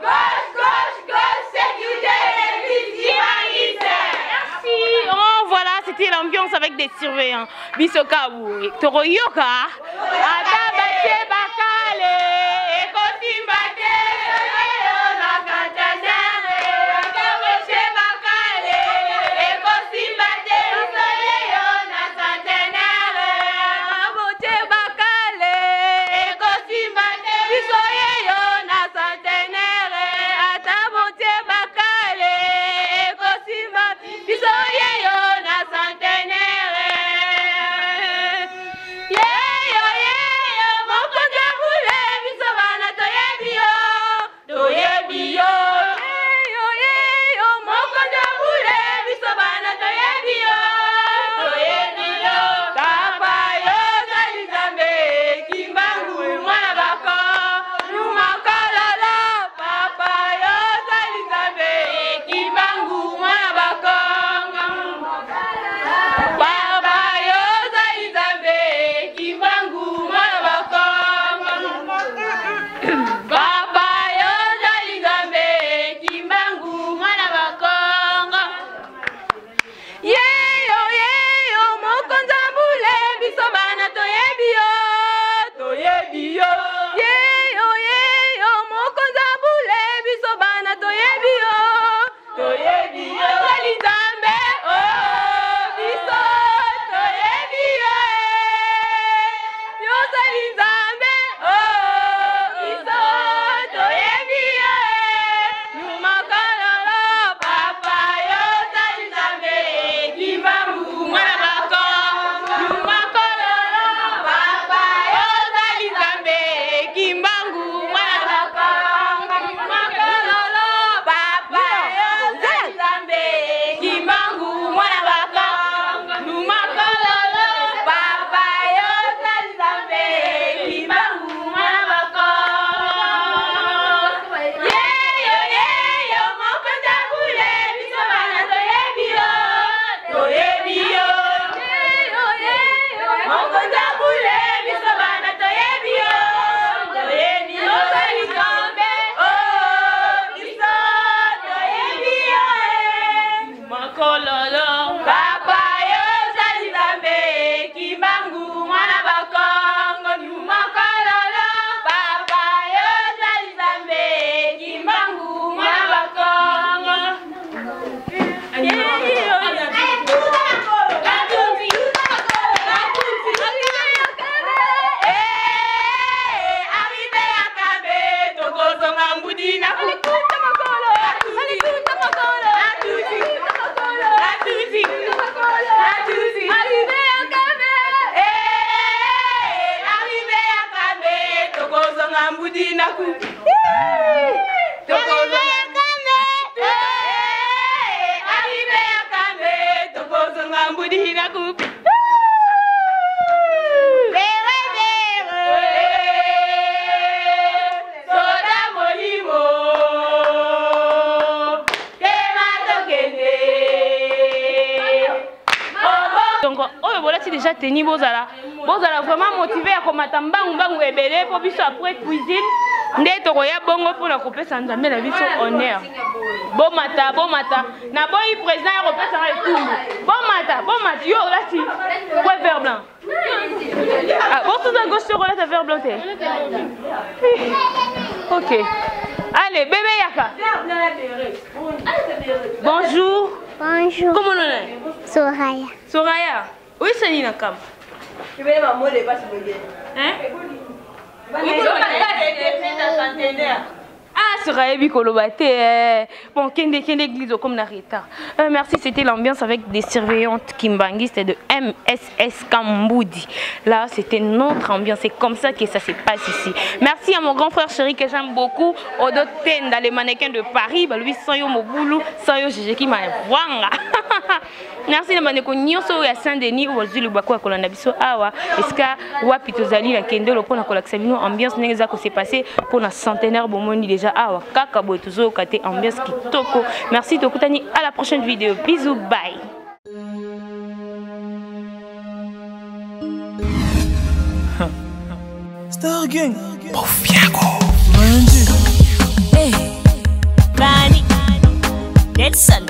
Gauche, gauche, gauche, sécurité, l'église kimbanguiste. Merci. Oh, voilà, c'était l'ambiance avec des surveillants. Biso kabu, toroyoka. Ata batie bakale, ekosimba te. Centenaire. Yeah, yeah, yeah. Kambudi na coupe. Soda molimo tema tokende. Donc oyo bolati déjà teni, bozala bozala vraiment motivé ya komata mbangu mbangu ebele, mpo biso après cuisine nde tokoya bongo mpona kopesa Nzambe na biso honneur. Bomata, bomata, naboyi président ya kopesanga etumbu. Bomata, bomata. Yo olati kwe vert blanc. Ah, bosuza gauche te, kolata vert blanc te. Ok, allez, bébé yaka. Bonjour. Bonjour. Comment on est? Soraya. Soraya, oyesani na kamba? Hein? Ah, Soraya koloba te. Eh. Bon, kende kende église comme na retard. Merci, c'était l'ambiance avec des surveillantes kimbanguistes de MSS Kambudi. Là, c'était notre ambiance. C'est comme ça que ça se passe ici. Merci à mon grand frère chéri que j'aime beaucoup, Odo Tenda, les mannequins de Paris. Bah, lui, sans yo mobulu, sans yo Gigi qui m'a wanga. Merci na bandeko nyonso ya Saint-Denis oyo bazwi lobako ya kolanda biso awa esika wapi tozali na Kendolo mpona kolakisa bino ambiance ndenge eza kose passe mpona centenaire. Bomoni déjà awa kaka boye tozoyoka te ambiance kitoko. Merci, tokutani à la prochaine vidéo. Bisous, bye. Star Gang. Hey, Bani, Nelson.